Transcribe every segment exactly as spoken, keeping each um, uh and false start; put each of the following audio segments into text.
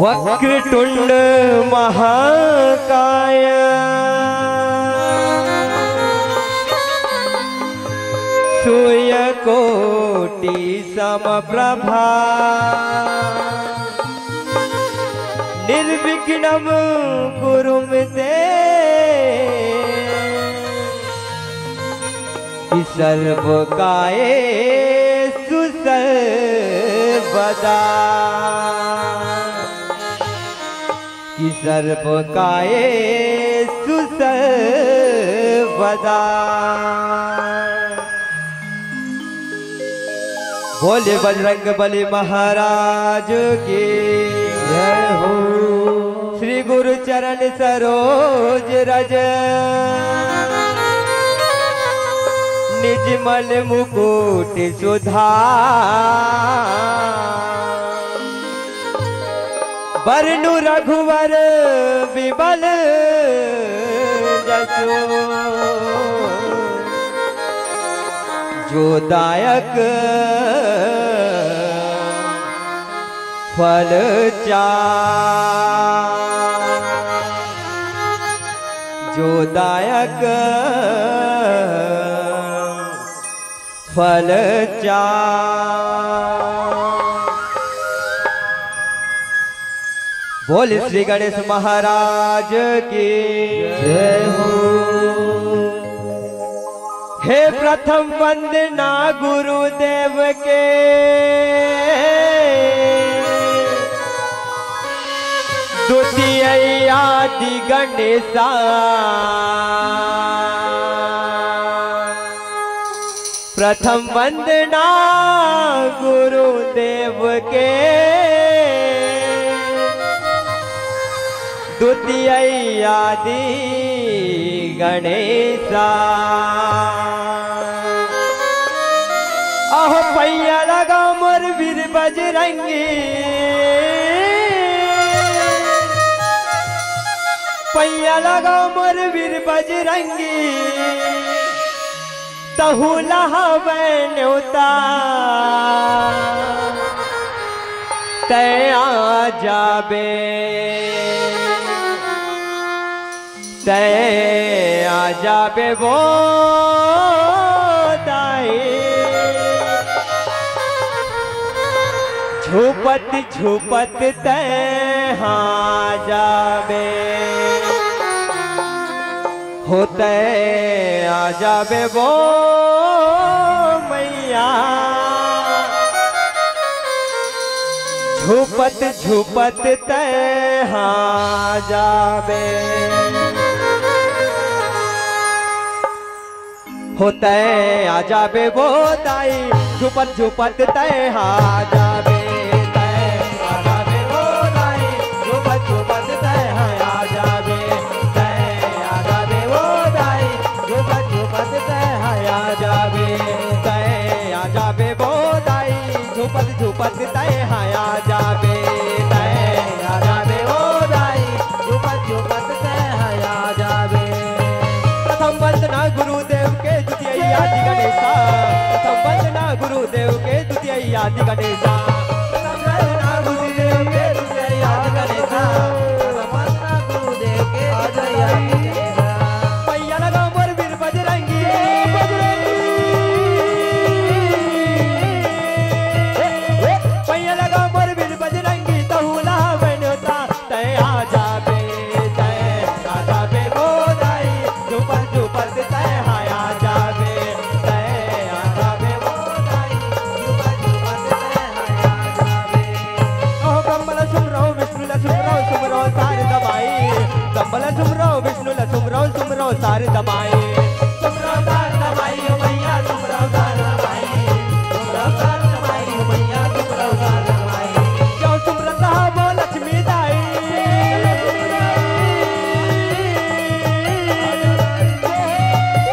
वक्रतुंड महाकाय सूर्यकोटि समप्रभा निर्विघ्नं कुरु मे देव। कि सर्वकायेषु सर्वदा, कि सर्वकायेषु सर्वदा। बोले बजरंग बली महाराज की जय हो। श्री गुरु चरण सरोज रज, निज मल मुकुट सुधार। बरनु रघुवर विमल जसु, जो दायक फल चार, जो दायक फल चार। बोल श्री गणेश महाराज की जय हो। हे प्रथम वंदना गुरुदेव के, द्वितीय आदि गणेशा। प्रथम वंदना गुरुदेव के, द्वितीय आदि गणेशा। अहो पैया लगा मोर वीर बजरंगी, पैया लगा मोर वीर बजरंगी। तहु लहावे न्योता, तै आ जाबे, तै आ जाबे वो दाई। झूपत झूपत तै हा जाबे, हो तै आ जाबे वो मैया। झूपत झूपत तै हा जाबे, हो तै आ जाबे वो दाई। झूपत झूपत तै हा जाबे, तै आ जाबे वो दाई। झूपत झूपत तै हा आ जाबे, तै आ जाबे वो दाई। झूपत झूपत तै हा आ जाबे, तै आ जाबे वो दाई। झूपत झूपत तै हा आ जाबे, तै आ जाबे वो दाई। झूपत झूपत तै हा आ जाबे। प्रथम वंदना गुरुदेव के, द्वितीय आदि गणेशा। प्रथम वंदना गुरुदेव के, द्वितीय आदि गणेशा। प्रथम वंदना गुरुदेव के, द्वितीय आदि गणेशा। प्रथम वंदना गुरुदेव के, द्वितीय आदि गणेशा। पैया लगा मोर वीर बजरंगी, बजरंगी। पैया लगा मोर वीर बजरंगी, तहु लहावे न्योता। तै आ जाबे, तै आ जाबे वो दाई। झूपत झूपत तै हा आ जाबे, तै आ जाबे वो दाई। झूपत झूपत तै हा आ जाबे। ओह ब्रह्मा ला सुमरव, विष्णु ला सुमरव, सुमरव सारदा माई। ब्रह्मा ला सुमरव, विष्णु ला सुमरव, सुमरव सारदा माई। सुमरव सारदा माई, ओ मैया, सुमरव सारदा माई। सुमरव सारदा माई, ओ मैया, सुमरव सारदा माई। जो सुमरत हा वो लक्ष्मी दाई।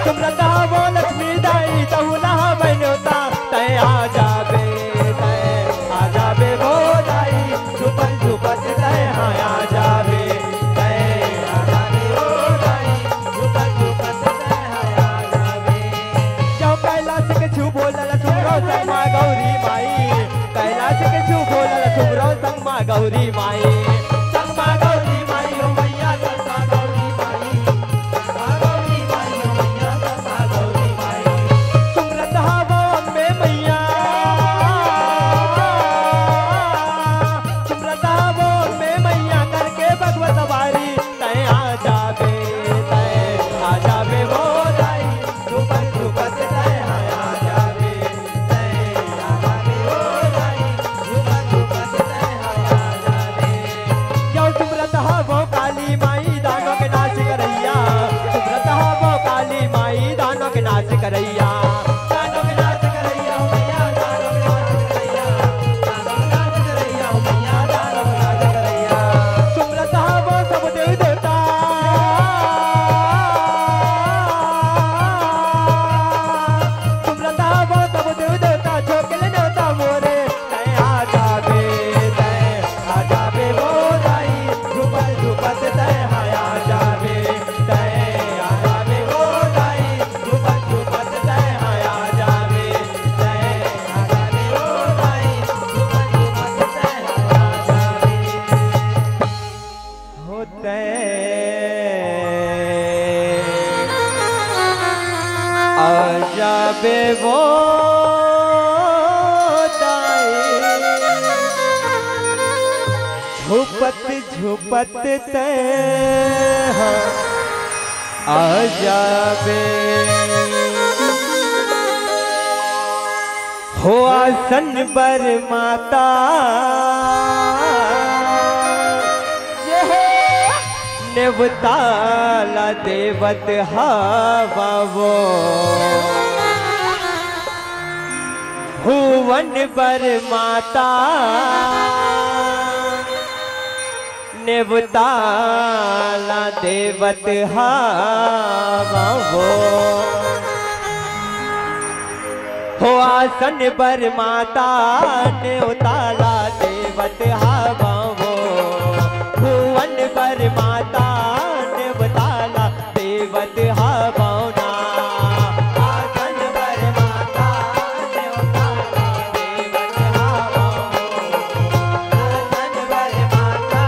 सुमरत हा वो लक्ष्मी दाई, तहु लहावे न्योता, तै आ जाबे, तै आ जाबे वो दाई। झूपत झूपत तै हा आ जाबे, तै आ जाबे वो दाई। झूपत झूपत तै हा आ जाबे। जो कैलाश के छू बोलल सुमरव संग मा गौरी माई, कैलाश के छू बोलल सुमरव संग मा गौरी माई। वो दाई, झुपत झुपत तैं आ जाबे। हो आसन बर माता नेवता ला देवत हवा वो। भुवन बर माता नेवता ला देवत हवा वो। हो आसन बर माता नेवता ला देवत हवा वो। भुवन बर माता नेवता ला देवत हवा ना। आसन बर माता नेवता ला देवत हवा वो। आसन बर माता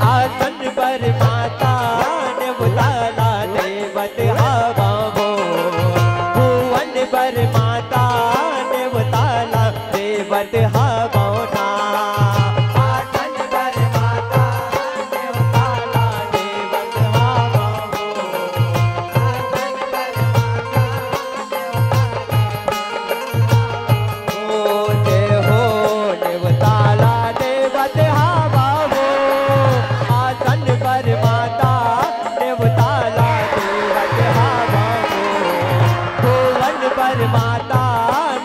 आसन बर माता नेवता ला देवत हवा वो। भुवन बर माता नेवता ला देवत हवा ना। आसन बर माता नेवता ला देवत हवा वो। आसन बर माता ओ जय हो नेवता ला देवत हवा वो। आसन बर माता नेवता ला देवत हवा वो। भुवन बर माता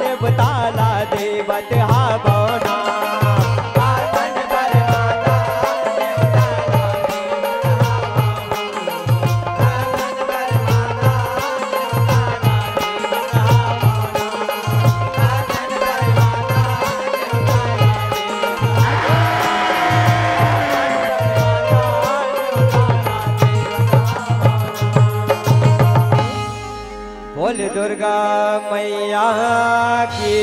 नेवता ला देवत हवा ना। आसन बर माता नेवता ला देवत हवा वो। बोल दुर्गा मैया की,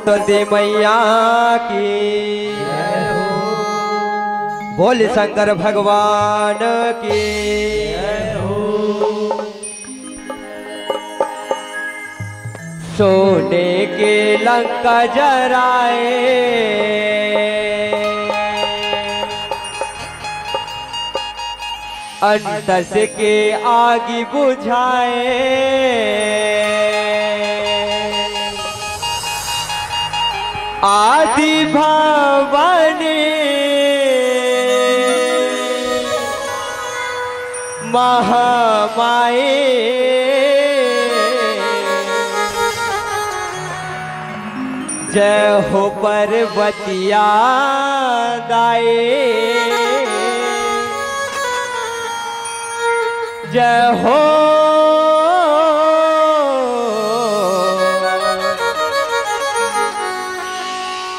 सरस्वती मैया की, बोल शंकर भगवान की। सोने के लंका जराए, अंतस के आगी बुझाए। आदि भवानी महामाई, जय हो पार्वतिया दाई, जय हो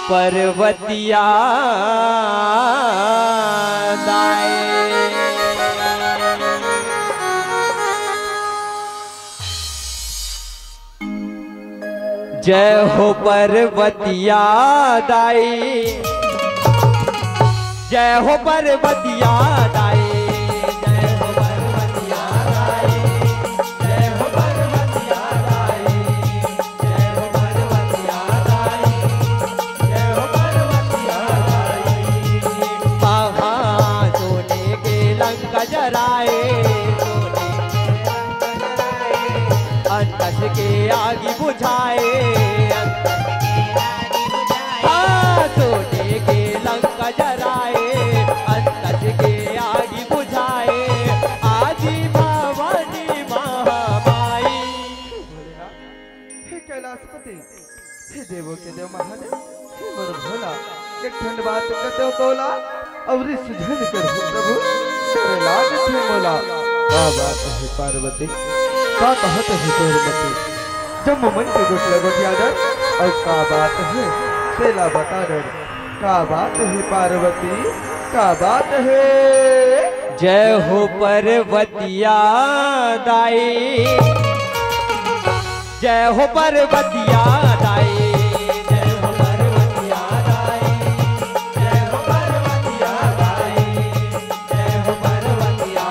पार्वतिया दाई। जय हो पार्वतिया दाई, जय हो पार्वतिया दाई, जय हो पार्वतिया दाई, जय हो पार्वतिया दाई, जय हो पार्वतिया दाई, जय हो पार्वतिया दाई। आहा, सोने के लंका जराए, सोने अंतस के आगी बुझाए, अंतस के आगी बुझाए। हाँ, सोने के लंका जराए, अंतस के आगी बुझाए, आदि भवानी महामाई। हे कैलाशपति, हे देवो के देव महादेव, हे मोर भोला, एक ठन बात कतेव तोला, अउ रिस झन करहू प्रभु, तोरे लाज थे मोला। का बात हे पार्वती, का कहत हे तोर मती? जम्मो मन के गोठ ला गोठिया दर, अउ का बात हे, तेला बता दर। का बात हे पार्वती, का बात हे? जय हो पार्वतिया दाई, जय हो पार्वतिया दाई, जय हो पार्वतिया दाई, जय हो पार्वतिया दाई, जय हो पार्वतिया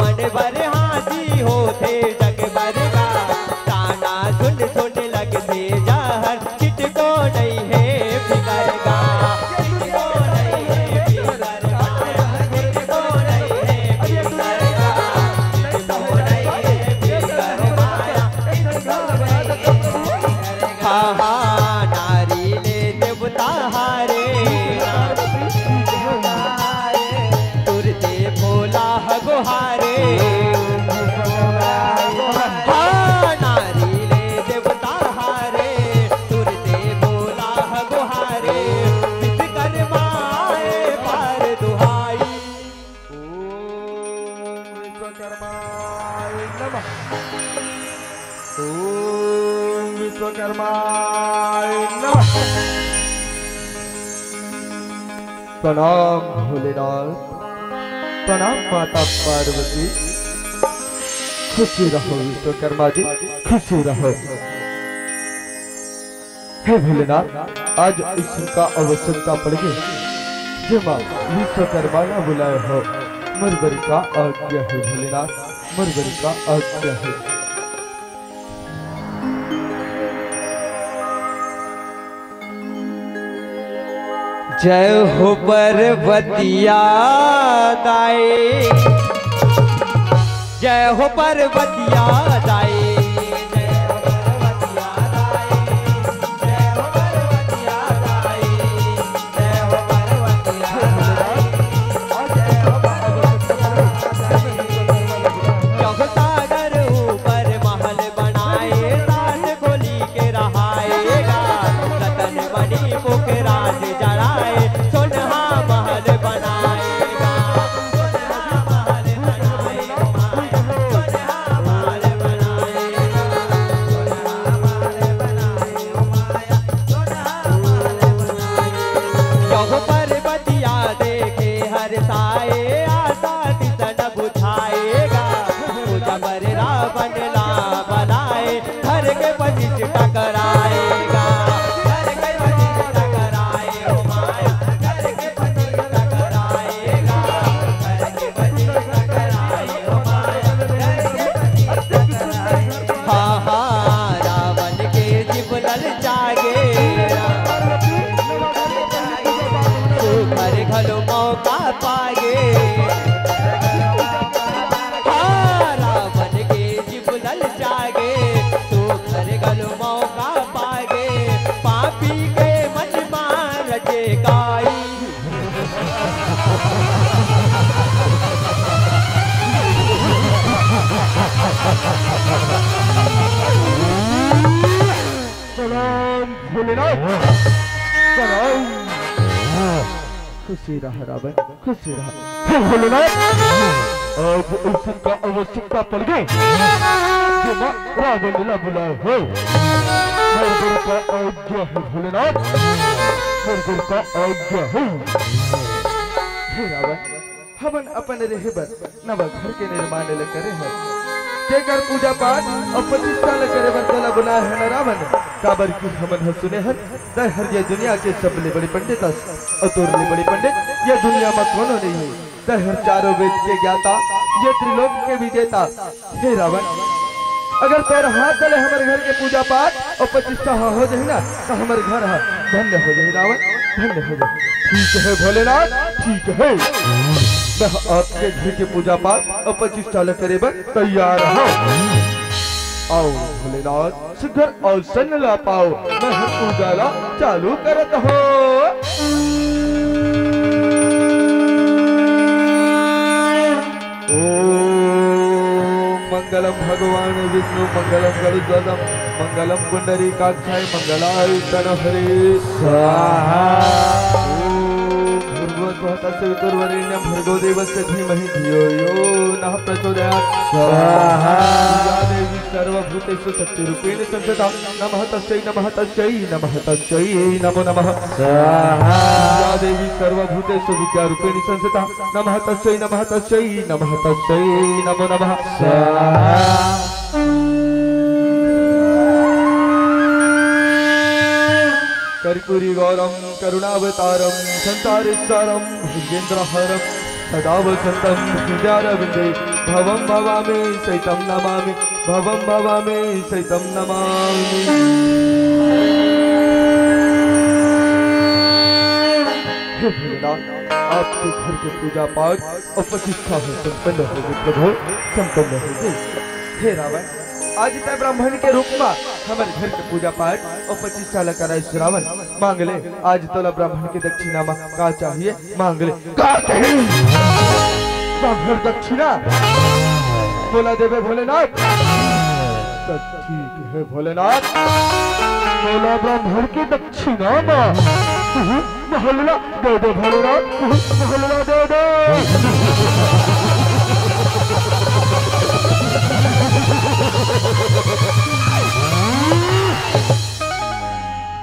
मन बर हाथी होथे जग बर गा, ताना सुन सुन लगथे जहर, चित को नहीं है फिकर गा। चित को नहीं है फिकर गा, चित को नहीं है फिकर गा, चित को नहीं है फिकर माया। हाँ, हाँ, नारी ले देवता हारे, तुरते भोला ह गोहारे। हाँ, नारी ले देवता हारे, तुरते भोला ह गोहारे। विश्वकर्मा ए पार दुहाई। ओम विश्वकर्माय नमः। ओम विश्वकर्माय नमः। प्रणाम भोलेनाथ, प्रणाम माता पार्वती। खुशी रहो विश्वकर्मा जी, खुशी रहो। हे भोलेनाथ, आज अइसन का आवश्यकता पड़ गे, जेमा विश्वकर्मा ला बुलाए हो। मोर बर का आज्ञा हे भोलेनाथ, मोर बर का आज्ञा हे। जय हो पर्वतिया दाई, जय हो पर्वतिया दाई, जय हो पर्वतिया दाई, जय हो पर्वतिया दाई, जय हो पर्वतिया दाई, जय हो पर्वतिया दाई। जग सागर ऊपर महल बनाए, सात खोली के रहाएगा, रतन मणि पुखराज जड़ाए, सोनहा महल बनाएगा, सोनहा महल बनाए, सोनहा महल बनाएगा, सोनहा महल बनाए, सोनहा महल बनाएगा। यह पर्वतिया देखे हर साए, आशा दिसन बुझाएगा, पूजा बर रावण ला बनाए, घर के पति से टकराएगा, घर के पति से टकराए, ओ माया, घर के पति से टकराएगा, घर के पति से टकराए, ओ माया, घर के पति से टकराए। हाँ, हाँ, रावण के जीव ललचागे, सुघर घलो मौका पागे। हाँ, रावण के जीव ललचागे, सुघर घलो मौका पागे। पापी के मन मा रचे काई। प्रणाम भोलेनाथ, प्रणाम। खुशी रह रावण, खुशी रह। हे भोलेनाथ, आज अइसन का आवश्यकता पड़ गे, जेमा रावण ला बुलाए हो। मोर बर का आज्ञा हे भोलेनाथ, मोर बर का आज्ञा हे। हे रावण, हमन अपन रेहे बर नवा घर के निर्माण ल करे हन, तेकर पूजा पाठ अउ प्रतिष्ठा ल करे बर तोला बुलाए हन रावण, काबर कि हमन ह सुने हन, तैं हर ये दुनिया के सबले बड़े पंडित अस, अउ तोर ले बड़े पंडित ये दुनिया म कोनो नइ हे। तैं हर चारों वेद के ज्ञाता, ये त्रिलोक के विजेता, हे रावण, अगर तोर हाथ ले हमर घर के पूजा पाठ अउ प्रतिष्ठा ह हो जाही ना, त हमर घर ह धन्य हो जाही रावण, धन्य हो जाही। ठीक हे भोलेनाथ, ठीक हे, मैं आपके घर के पूजा पाठ अउ प्रतिष्ठा ल करे बर तैयार हंव। आओ भोलेनाथ, सुघर आसन ला पाओ, मैं ह पूजा ला चालू करत हों। ओम मंगलम भगवान विष्णु, मंगलम गरुड़ध्वजम, मंगलम पुंडरीकाक्षाय, मंगलाय तनहरे स्वाहा। ओम भूर्भुवः स्वः तत्सवितुर्वरेण्यं भर्गो देवस्य धीमहि धियो यो नः प्रचोदयात् स्वाहा। या देवी सर्वभूतेषु शक्तिरूपेण संस्थिता, नमः तस्यै, नमः तस्यै, नमः तस्यै, नमो नमः स्वाहा। या देवी सर्वभूतेषु विद्यारूपेण संस्थिता, नमः तस्यै, नमः तस्यै, नमः तस्यै, नमो नमः स्वाहा। कर्पूरी गौरम करुणावतारम संसारेश्वरम भुजगेंद्रहारम सदा वसंतम हृदयारविंदे भवं भवामि सहितं नमामि, भवं भवामि सहितं नमामि। हे भोलेनाथ, आपके घर के पूजा पाठ अउ प्रतिष्ठा ह संपन्न होगे प्रभु, संपन्न होगे। हे रावण, आज तैं ब्राह्मण के रूप म हमर घर के पूजा पाठ अउ प्रतिष्ठा ल कराइस रावण। मांग ले, आज तोला ब्राह्मण के दक्षिणा म का चाहिए, मांग ले। का कही? ब्राह्मण दक्षिणा मोला देबे भोलेनाथ? त ठीक हे भोलेनाथ, मोला ब्राह्मण के दक्षिणा म महलला दे दे भोलेनाथ, महलला दे दे।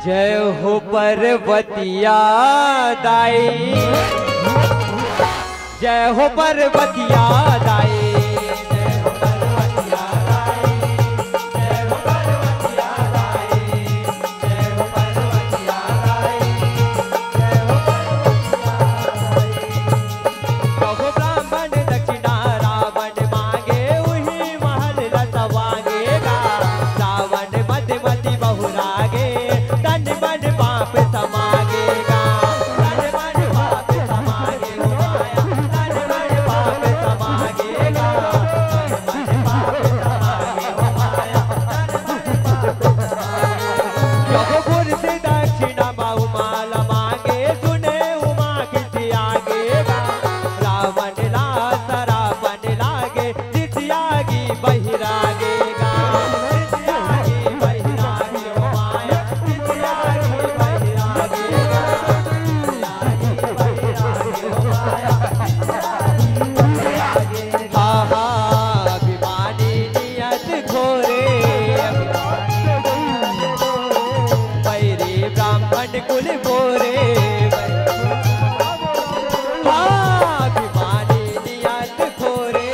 जय हो पर्वतिया दाई, जय हो पर्वतिया दाई। कहो ब्राह्मण दक्षिणा रावण मांगे, उही महल ल सवांगे गा। रावण मद मति बहुरागे, तन मन पाप समागे गा। तन मन पाप समागे गा, तन मन पाप समागे गा। कहो गुर से दक्षिणा बहुमाल मांगे, सुने उमा खिसियागे गा। रावण ला सरापन लागे, खिसियागी बहिरागे गा। खिसियागी बहिरागे ओ माया, खिसियागी बहिरागे गा। खिसियागी बहिरागे ओ माया, खिसियागी बहिरागे। आहा, अभिमानी नियत घोरे, बैरी ब्राह्मण कुल बोरे। हाँ, अभिमानी नियत घोरे,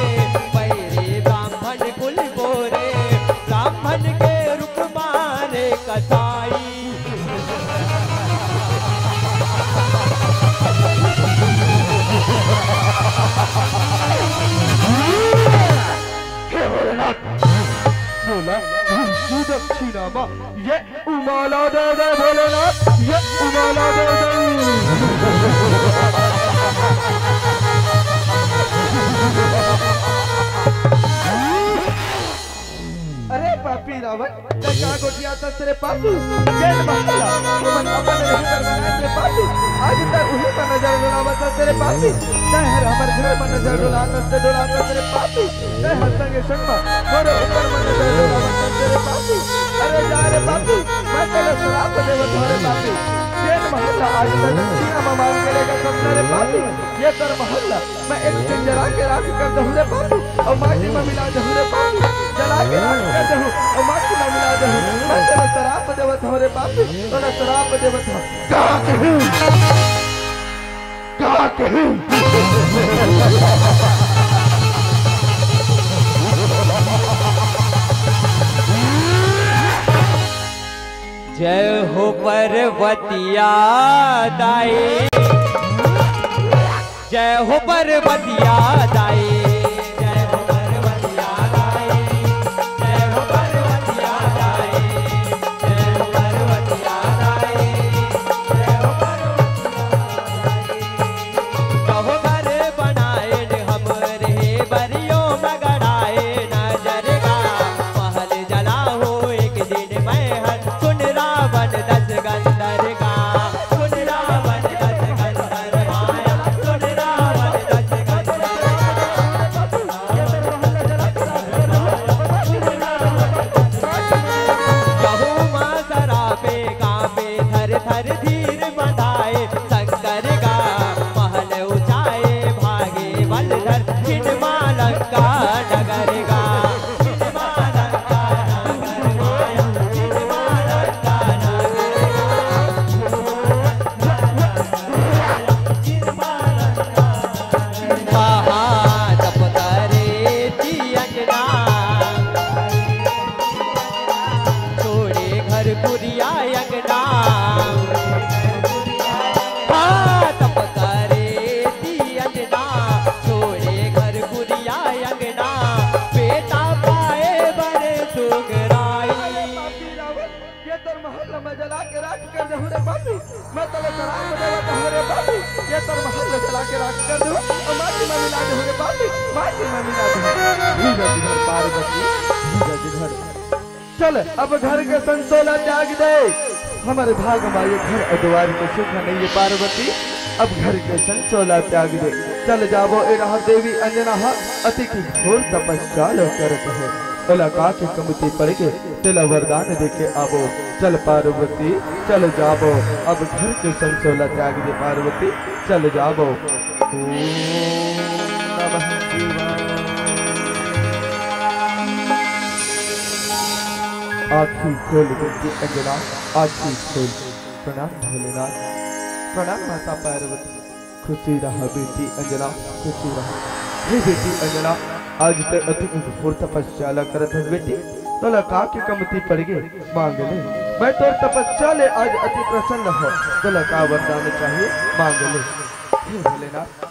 बैरी ब्राह्मण कुल बोरे। ब्राह्मण के रूप मारे कसाई। हे भोलेनाथ, मोला तुलसी दक्षिणा मा ये उमाला दे दे भोलेनाथ, ये उमाला दे दे। अरे पापी रावण, तैं का गोठियाथस रे पापी? जेन महल ला हमन अपन रहे बर बनाएन रे पापी, आज तैं उही म नजर डोलावथस रे पापी। तैं हर हमर घर म नजर डोलाथस रे, डोलाथस रे पापी। तैं हर संगे संग म मोर ऊपर म नजर डोलावथस रे पापी। अरे जा रे पापी, मैं तोला श्राप देवत हंव रे पापी। जेन महल ला आज तैं दक्षिणा म मांग के लेगथस रे पापी, ये तोर महल ला मैं एक दिन जला के राख कर दहूं रे पापी, अउ माटी म मिला दहूं रे पापी, जला के राख कर दहूं, अउ माटी म मिला दहूं। मैं तोला श्राप देवत हंव रे पापी, तोला श्राप देवत हंव। का कहूं? का कहूं? जय हो पर्वतिया दाई। जय हो पर्वतिया दाई, जय हो पर्वतिया दाई, जय हो पर्वतिया दाई, जय हो पर्वतिया दाई, जय हो पर्वतिया दाई। कहो घर बनाएन हमरे बरियो म गड़ाए नजर गा, महल जलाहूं एक दिन मैं हर, सुन रावण दस गंधर गा। हो रे बाबू, मैं तले शराप देवत हूँ रे बाबू, ये तोर महल में जला के राख कर दूँ, और माटी में मिला दे हो रे बाबू, माटी में मिला दे। धीरज धर पार्वती, धीरज धर। चल, अब घर के संसोला त्याग दे। हमारे भाग मा ये घर अउ दुवार में सुख नहीं है पार्वती। अब घर के संसोला त्याग दे। चल जाबो, ए रहा देवी अंजना हा अति की घोर तपस्या लो करत है। ओला का के कमती पड़ गे, तेला वरदान दे के आबो। चल पार्वती, चल जाबो। अब घर के संसोला त्याग दे पार्वती, चल जाबो। ओम नमः शिवाय। आँखी खोल बेटी अंजना, आँखी खोल। प्रणाम भोलेनाथ, प्रणाम माता पार्वती। खुशी रहा बेटी अंजना, खुशी रहा। हे बेटी अंजना, आज ते अति घोर तपस्या ला करत हस बेटी, तोला का के कमती पड़ गे, मांग ले। मैं तोर तपस्या ले आज अति प्रसन्न हो, तोला का वरदान चाहिए, मांग ले। हे भोलेनाथ,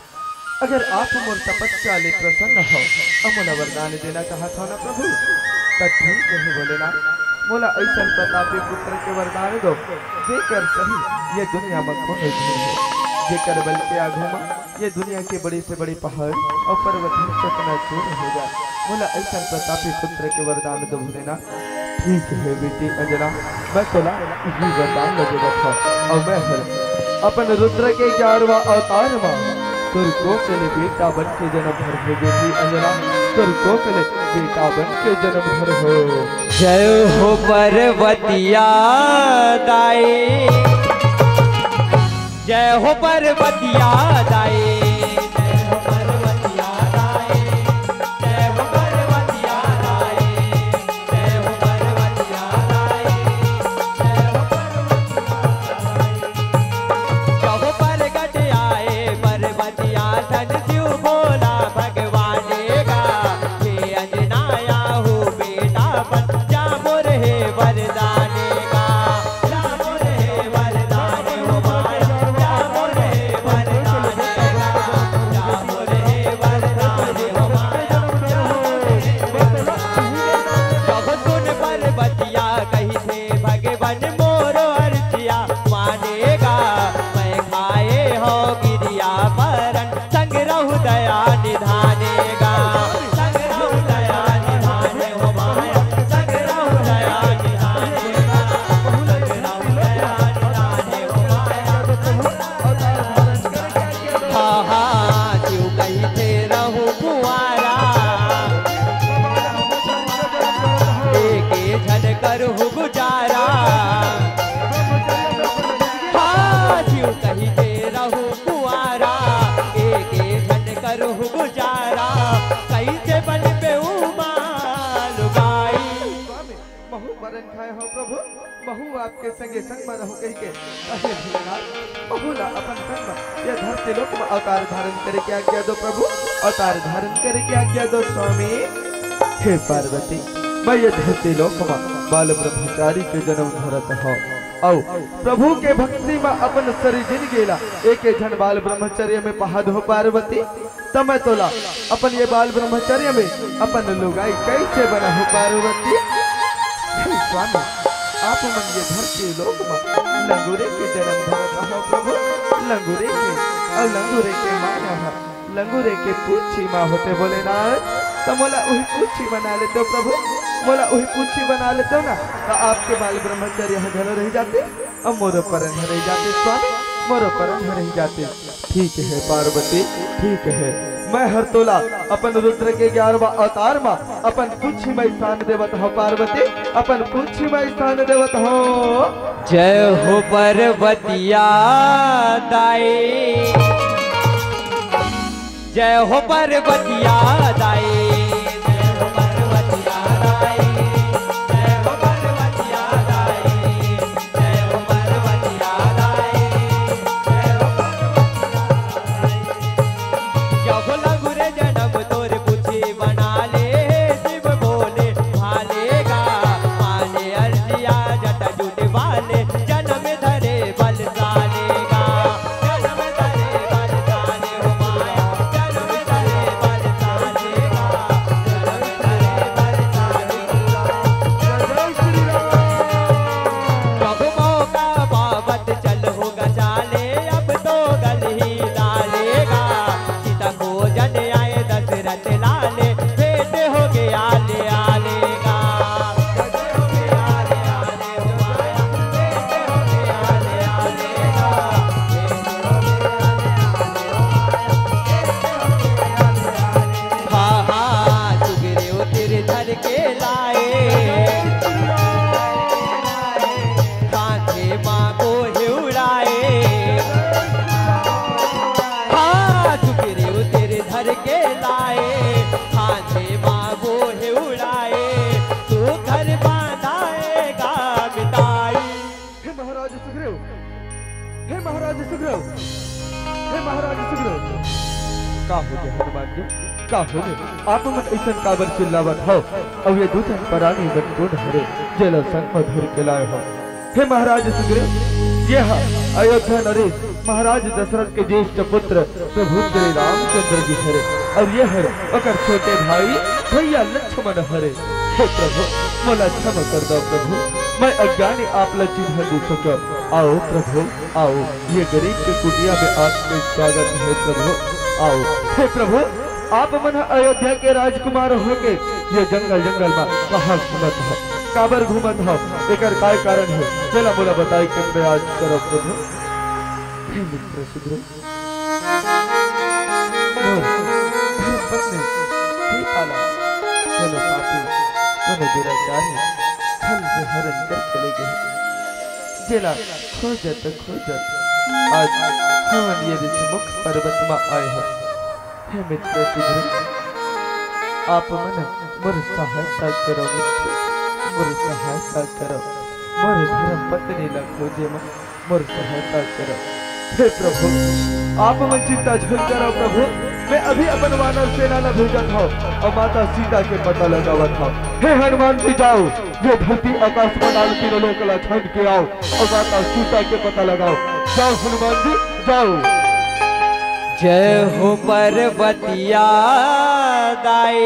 अगर आप मोर तपस्या ले प्रसन्न हो, अउ मोला वरदान देना चाहत हो ना प्रभु, त ठीक है भोलेनाथ, मोला ऐसन प्रतापी पुत्र के वरदान दो, जेकर सही ये दुनिया में कोनो झन हो, जेकर बल के आगू में ये दुनिया के बड़ी से बड़ी पहाड़ अउ पर्वत ही चकनाचूर हो जाए। मोला ऐसन प्रतापी पुत्र के वरदान दो भोलेनाथ। ठीक है बेटी अंजना, मैं तोला इही वरदान ला देवत हव। अउ मैं हर अपन रुद्र के ग्यारहवाँ अवतार मा तोर कोख ले बेटा बन के जन्म धर हूँ बेटी अंजना, तोर कोख ले बेटा बन के जन्म धर हूँ। जय हो पर्वतिया दाई, जय हो पर्वतिया दाई, जय हो पर्वतिया दाई, जय हो पर्वतिया दाई, जय हो पर्वतिया दाई, जय हो पर्वतिया दाई। जब प्रगट आए पर्वतिया तन शिव भोला भगवान गा, हे अंजना आहो बेटा बन जा मोर हे वरदान गा। महू मरण खाए हो प्रभु, महू आपके संगे संग में रहूं कहि के। अहे भोलेनाथ, महू ला अपन संग में ये धरती लोक में अवतार धारण करे के आज्ञा दो प्रभु, अवतार धारण करे के आज्ञा दो स्वामी। हे पार्वती, मैं ये धरती लोक में बाल ब्रह्मचारी के जन्म धरत हव। अउ प्रभु के भक्ति में अपन सरी जिनगी ला एक झन बाल ब्रह्मचर्य में पहा दो पार्वती। त मैं तोला अपन ये बाल ब्रह्मचर्य में अपन लुगाई कैसे बनाहूं पार्वती? हे स्वामी, आप मन ये धरती लोक मा लंगूरे के जन्म धरत हव प्रभु, लंगूरे के, अउ लंगूरे के माया ह लंगूरे के पूछी मा होथे भोलेनाथ, त मोला उही पूछी बना लेतेव प्रभु, मोला उही पूछी बना लेतेव ना, त आपके बाल ब्रह्मचर्य ह घलो रहि जातिस, अउ मोरो परन ह रहि जातिस स्वामी, मोरो परन ह रहि जातिस। ठीक है पार्वती, ठीक है। मैं हर तोला अपन रुद्र के ग्यारहवाँ अवतार मा अपन पूछी मा स्थान देवत हव पार्वती, अपन पूछी मा स्थान देवत हव। जय हो पर्वतिया दाई, जय हो पर्वतिया दाई, जय हो पर्वतिया दाई, जय हो पर्वतिया दाई। का होगे हनुमान जी, का होगे? आप मन अइसन काबर चिल्लावत हव? अउ ये दू झन परानी मन कोन हरे, जेला संग म धर के लाए हव? हे महाराज सुग्रीव, ये ह अयोध्या नरेश महाराज दशरथ के ज्येष्ठ पुत्र प्रभु श्री रामचंद्र जी हरे, अउ ये हर ओकर छोटे भाई भैया लक्ष्मण हरे। हे प्रभु, मोला क्षमा कर दव प्रभु, मैं अज्ञानी आप ला चिन्ह नइ सकव। आओ प्रभु, आओ, ये गरीब के कुटिया में आपके स्वागत है प्रभु। आओ, हे प्रभु, आप मन ह अयोध्या के राजकुमार होके ये जंगल जंगल में कहाँ घूमत हव, काबर घूमत हव, एकर काय कारण है, जेला मोला बताए के प्रयास करव प्रभु। हे मित्र सुग्रीव, मोर धर्मपत्नी सीता ला कोनो पापी, कोनो दुराचारी छल से हरण कर चले गे, जेला खोजत खोजत आज हमन ये ऋषिमुख पर्वत म आए हन। हे मित्र सुग्रीव, आप मन मोर सहायता करव मित्र, मोर सहायता करव, मोर धर्मपत्नी ला खोजे म मोर सहायता करव। हे प्रभु, आप मन चिंता झन करव प्रभु, मैं अभी अपन वानर सेना ला भेजत हव अउ माता सीता के पता लगावत हव। हे हनुमान जी, जाव, ये धरती आकाश पाताल तीनों लोक ला छान के आव अउ माता सीता के पता लगाव। जाव हनुमान जी, जाव। जय हो पर्वतिया दाई,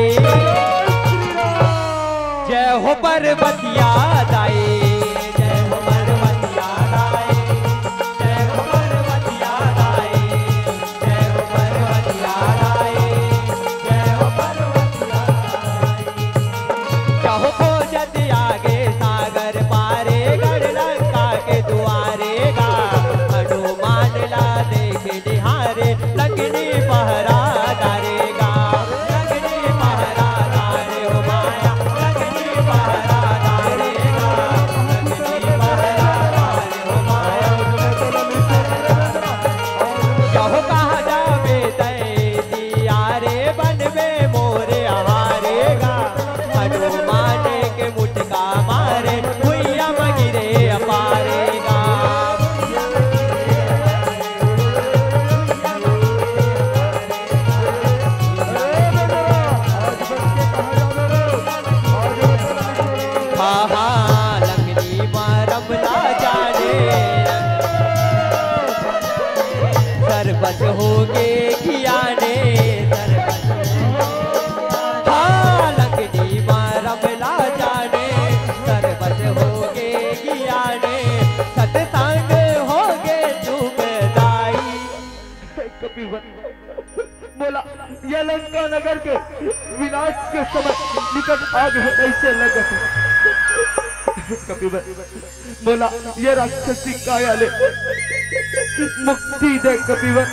जय हो पर्वतिया दाई, जय हो पर्वतिया दाई, जय हो पर्वतिया दाई, जय हो पर्वतिया दाई, जय हो पर्वतिया दाई। जाहु खोजत आगे सागर पारे, गढ़ लंका के दुआरे गा। हनुमान ला देख निहारे, लंकिनी पहरा डारे गा। लंकिनी पहरा डारे हो माया, लंकिनी पहरा डारे गा। लंकिनी पहरा डारे हो माया। जाहु कहाँ जाबे तैं जिया रे, बन में मोरे आहारे गा। हनुमान के मुटका मारे, भुइया म गिरे अपारे गा। हा, हा, लंगड़ी मारम ला जाने, सरबस होगे गियाने, सरबस। हाँ, लंगड़ी मारम ला जाने, सरबस होगे गियाने, सतसंग होगे सुखदाई। हे कपिवर, मोला ये लंका नगर के विनाश के समय निकट आ गे हे, अइसे लगत हे। हे कपिवर, मोला ये राक्षसी काया ले मुक्ति दे कपिवर,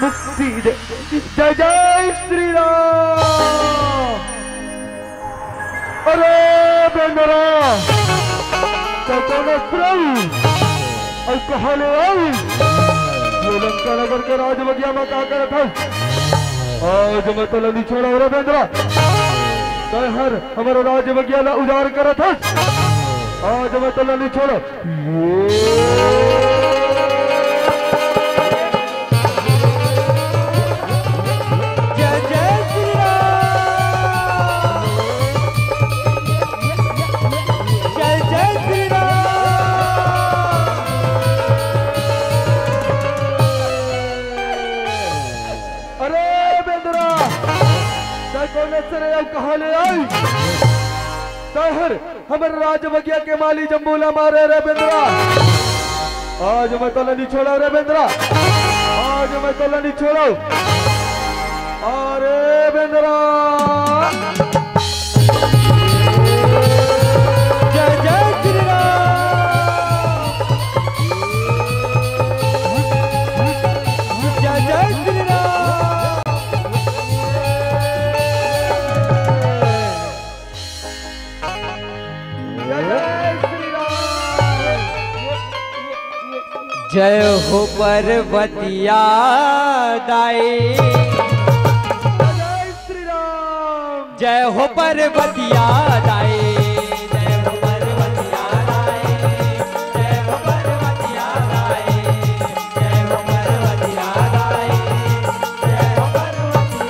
मुक्ति दे। जय जय श्री राम। अरे बेंदरा, तैं कोन हस रे? अउ कहाँ ले आइस? ये लंका नगर के राजबगिया म का करत हस? आज मैं तोला नी छोड़व रे बेंदरा। तैं हर हमर राजबगिया ला उजाड़ करत हस। आज मैं तोला नी छोड़व। जय जय श्री राम। जय जय श्री राम। अरे बेंदरा, तैं कोन हस रे अउ कहाँ ले आइस? तैं हर हमर राजबगिया के माली जम्बूला मारे रे बेंदरा। आज मैं तोला नी छोड़व रे बेंदरा, आज मैं तोला नी छोड़व। अरे बेंदरा। जय जय श्री राम। जय जय श्री राम। जय श्री राम। जय हो पर्वतिया दाई। जय श्री राम। जय हो पर्वतिया दाई। जय हो पर्वतिया दाई। जय हो पर्वतिया दाई। जय हो पर्वतिया दाई। जय हो पर्वतिया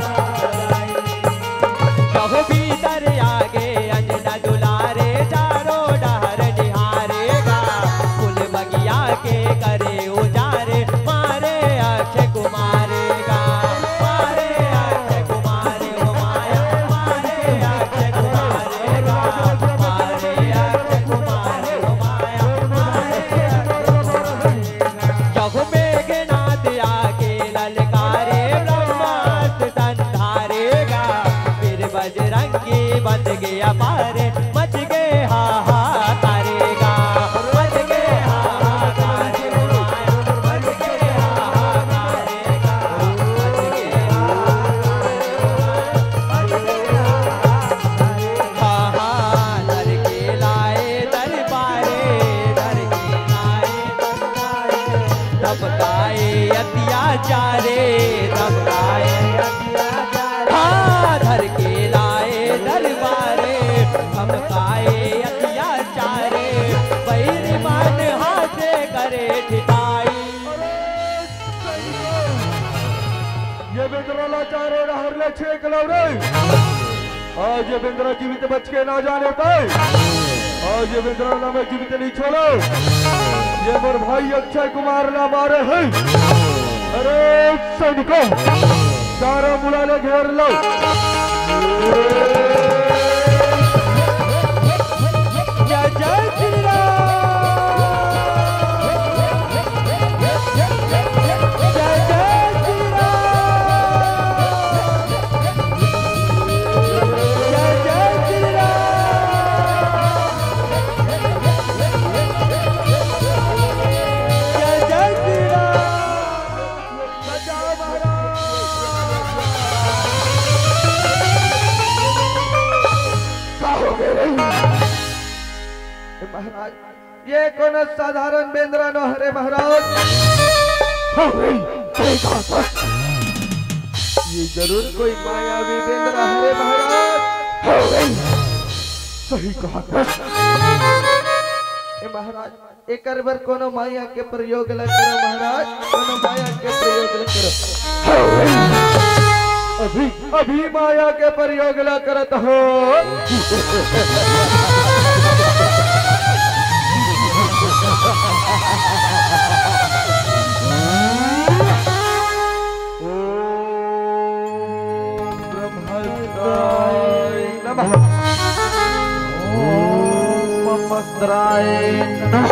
बज गे अपारे, मच गे हाहाकारे गा, मच गे हाहाकारे गा, मच गे हाहाकारे गा, मच गे हाहाकारे गा, मच गे हाहाकारे गा। हाहा, धर के लाए दरबारे, धर के लाए दरबारे, धमकाए अत्याचारे, धमकाए अत्याचारे। हाँ, धर के लाए दरबारे, धमकाए अत्याचारे, बैरी मन हाथे करे ठिठाई। ये बेंदरा ला चारों डहर ले छेक लव रे। आज ये बेंदरा जीवित बच के ना जाने पाए। आज ये बेंदरा ला मैं जीवित नहीं छोड़ो। ये मोर भाई अक्षय कुमार ला मारे है। अरे सैनिकों, चारों मुड़ा ले घेर लो। जय जय श्री राम। जय जय श्री राम। जय जय श्री राम। जय जय श्री राम। बचाओ महाराज। का हो गए रे? महाराज, ये कोनो साधारण बेंदरा नो हरे महाराज। हो रे, सही कहा था। ये जरूर कोई मायावी बेंदरा हरे महाराज। हो रे, सही कहा था। ए महाराज, एकर बर कोनो माया के प्रयोग ल करो महाराज, कोनो माया के प्रयोग ल करो। अभी, अभी माया के प्रयोग ल करत हो। ओम ब्रह्मस्त्राय नमः। ओम ममस्त्राय नमः।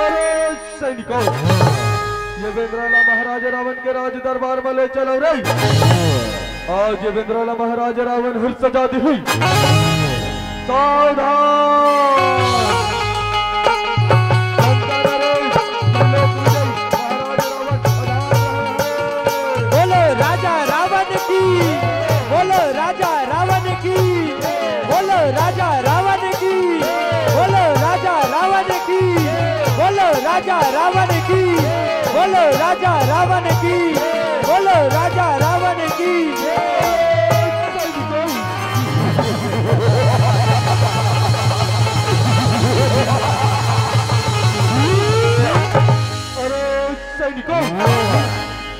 अरे सैनिकों, ये बेंदरा ला महाराज रावण के राज दरबार में ले चलो रे। आज ये बेंदरा ला महाराज रावण हर सजा दी हुई। सावधान। बोलो राजा रावण की, बोलो राजा रावण की, बोलो राजा रावण की, बोलो राजा रावण की, बोलो राजा रावण की, बोलो राजा रावण की, बोलो राजा रावण की। अरे सैनिकों,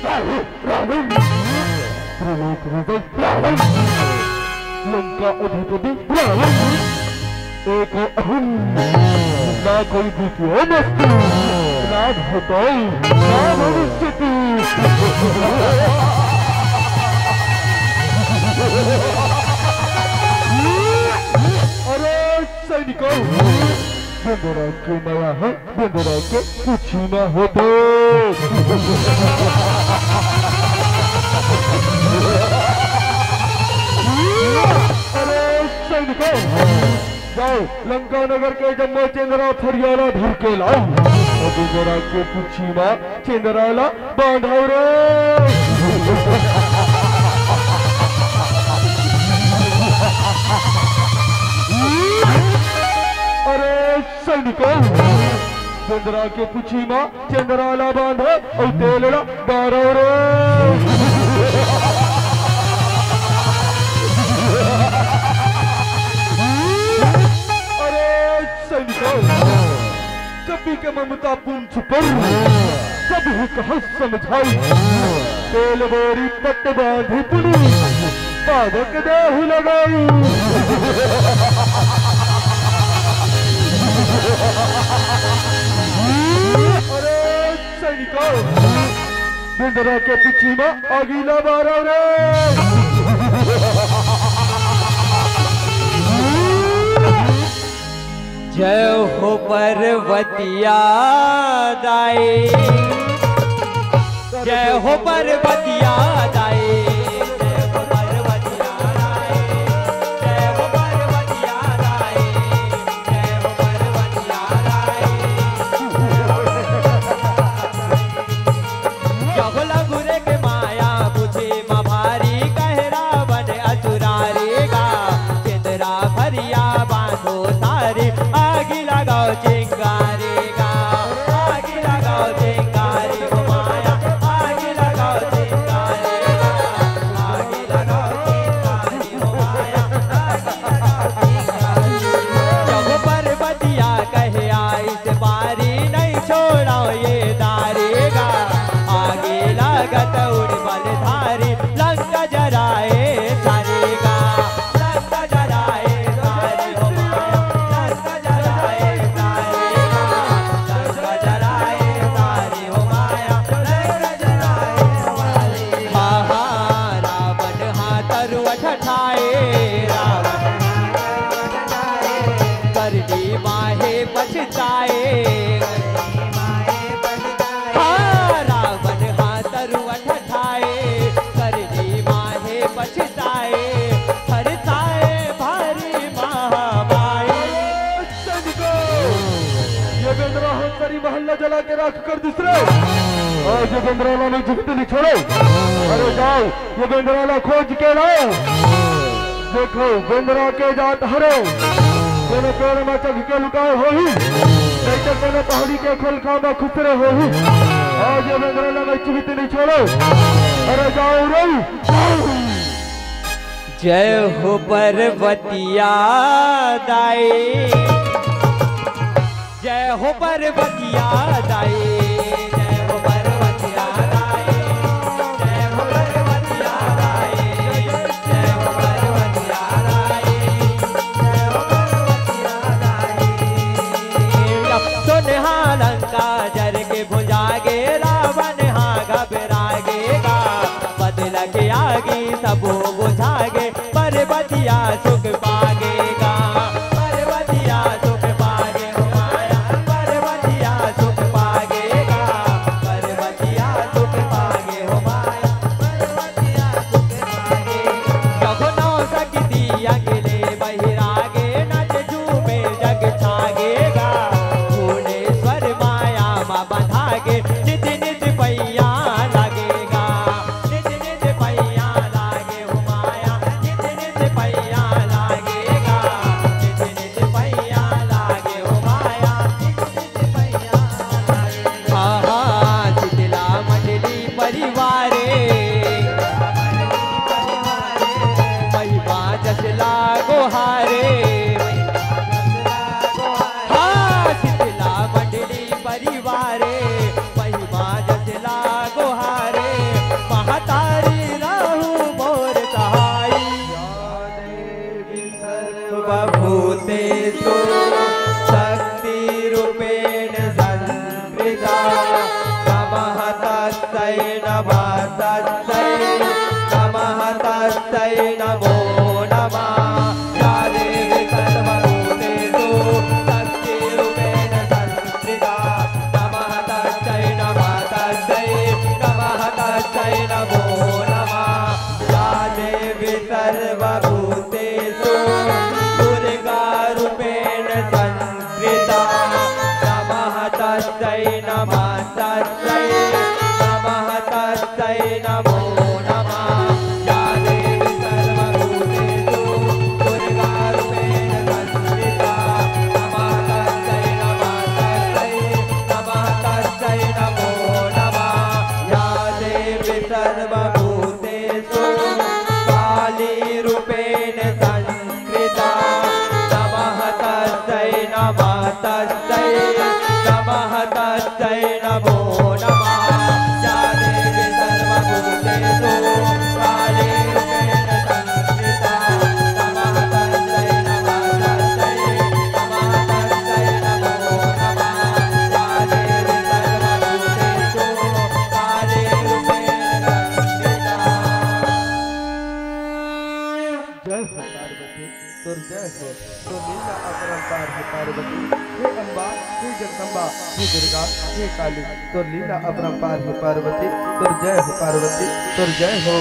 रावण, त्रिलोक विजय रावण, लंका अधिपति रावण, एको अहम, ना कोई द्वितीयो नास्ति, ना भूतो, ना भविष्यति। अरे सैनिकों, बेंदरा के नया है, बेंदरा के कुछ ना होते। अरे सैनिकों, जाओ लंका नगर के जम्मो चेंदरा फरियाला धर के लाओ। अब बेंदरा के कुछ ना चेंदरा ला बांधव रे। अरे सैनिकों, चेंदरा के पूछी मा चेंदरा ला बांधव अउ तेल ला बारव रे। अरे सैनिकों, कवि के ममता पूंछ पर सब ही कहा समझाई। तेल बोरी पट बांधी पुनी पावक देहु लगाई। अरे सैनिकों, बेंदरा के पीछी मा आगी ला बारव रे। जय हो पर्वतिया दाई, जय हो पर्वतिया दाई, जय हो पर्वतिया दाई, जय हो पर्वतिया दाई, जय हो पर्वतिया दाई। जहो लंगुरे के माया बुझे म भारी, कहे रावण असुरारी गा। चंद्रा भरिया बांधो सारी, आगी लगाओ चिंगारी गा। आगी लगाओ चिंगारी हो माया, आगी लगाओ चिंगारी गा। आगी लगाओ चिंगारी हो माया, आगी लगाओ चिंगारी। जहो पर्वतिया कहे आइस बारी, नहीं छोड़ो ये दारी गा। आगी लागत उड़ बलधारी, लंका जराए सारी गा। लंका जराए सारी हो माया, लंका जराए सारी गा। लंका जराए सारी हो माया, लंका जराए सारी। हा, हा, रावण हा तरुआ ठठाए, रावण करनी माहे पछताए। हाँ, रावण हा तरुआ ठठाए, करनी माहे पछताए, हरसाए भारी महामाए। सैनिकों, ये बेंदरा हो सारी महल ला जला के राख कर दिस रे। आज ये बेंदरा ला मैं जीवित नहीं छोड़ो। अरे जाओ, ये बेंदरा ला खोज के लाओ। देखो, बेंदरा के जात हरे, कोनो पेड़ म चघ के लुकाए होही, नहीं तो कोनो पहाड़ी के खोलका म खुसरे होही। आज ये बेंदरा ला मैं जीवित नहीं छोड़ो। अरे जाओ रे। जय हो पर्वतिया दाई, जय हो पर्वतिया दाई, जय हो पर्वतिया दाई, जय हो पर्वतिया दाई, जय हो पर्वतिया दाई, जय हो पर्वतिया दाई। अब सुन हा लंका जर के भुंजा गे, रावण हा घबरा गे गा। बदला के आगी सबो बुझा गे, पर्वतिया सुख पागे गा। पर्वतिया सुख पागे हो माया, पर्वतिया सुख पागे गा। पर्वतिया सुख पागे हो माया, पर्वतिया सुख पागे गा। जब नौ सखी दिया के ले बहिरागे, नाच झूमे जग छागे गा। भुवनेश्वर माया मा बंधागे, नित नित पैया लागे गा। नित नित पैया लागे हो माया, नित नित पैया लागे गा। नित नित पैया लागे हो माया, नित नित पैया लागे। हा, हा, शीतला मंडली परिवारे, महिमा जस लागो हारे। हा, शीतला मंडली परिवारे, महिमा जस लागो हारे। महतारी रहू मोर सहाई। सर्वभूतेषु शक्तिरूपेण संस्थिता। नमः तस्मै नमः तस्मै नमः तस्मै नमो नमः। या देवी सर्वभूतेषु शक्तिरूपेण संस्थिता। नमः तस्मै नमः तस्मै नमः तस्मै नमो नमः। या देवी सर्वभूतेषु दुर्गारूपेण संस्थिता। नमः तस्मै नमः तस्मै नमः तस्मै नमो नमः। या देवी सर्वभूतेषु दुर्गारूपेण संस्थिता। नमः तस्मै नमः तस्मै नमः तस्मै नमो नमः। या देवी सर्वभूतेषु कालीरूपेण संस्थिता। नमः तस्मै नमः तस्मै नमः तस्मै नमो नमः। या देवी सर्वभूतेषु कालीरूपेण संस्थिता। नमः तस्मै नमः तस्मै नमः तस्मै नमो नमः। या देवी सर्वभूतेषु कालीरूपेण संस्थिता। जय हो पार्वती, तोर जय हो, तो लीला अपरंपार है पार्वती। हे दुर्गा, हे काली, तोर लीला अपरंपार हे पार्वती, तोर जय हो पार्वती, तोर जय हो।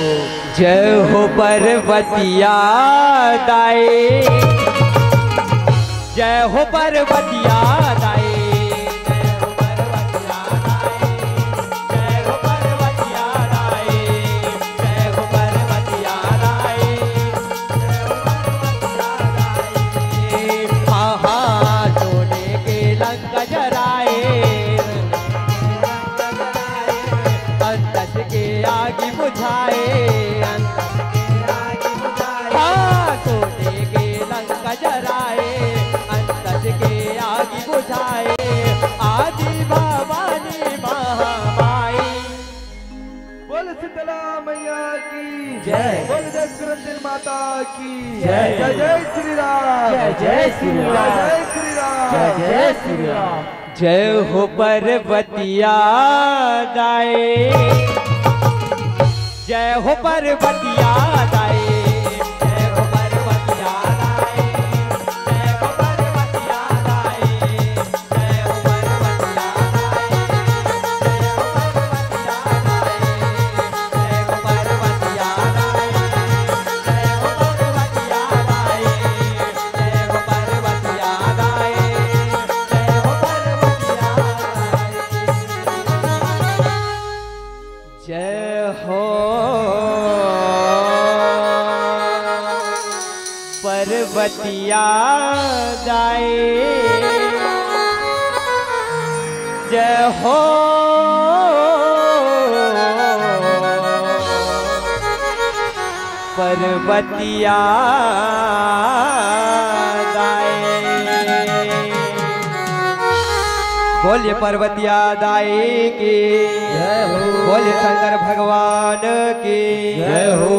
जय हो पार्वतिया दाई, जय हो पार्वतिया दाई, जय हो पार्वतिया दाई, जय हो पार्वतिया दाई, जय हो पार्वतिया दाई। आहा, सोने के लंका जराए, अंतस के आगी बुझाए। हाँ, सोने के लंका जराए, अंतस के आगी बुझाए। आदि भवानी महामाई। बोल शीतला मैया की जय। बोल जगत माता की जय। जय जय श्री राम। जय जय श्री राम। जय जय श्री राम। जय जय श्री राम। जय हो पार्वतिया दाई, जय हो पार्वतिया दाई, जय हो पार्वतिया दाई, जय हो पार्वतिया दाई। जय हो पार्वतिया दाई, जय हो पार्वतिया दाई। बोलिए पार्वतिया दाई की जय हो। बोलिए शंकर भगवान की जय हो।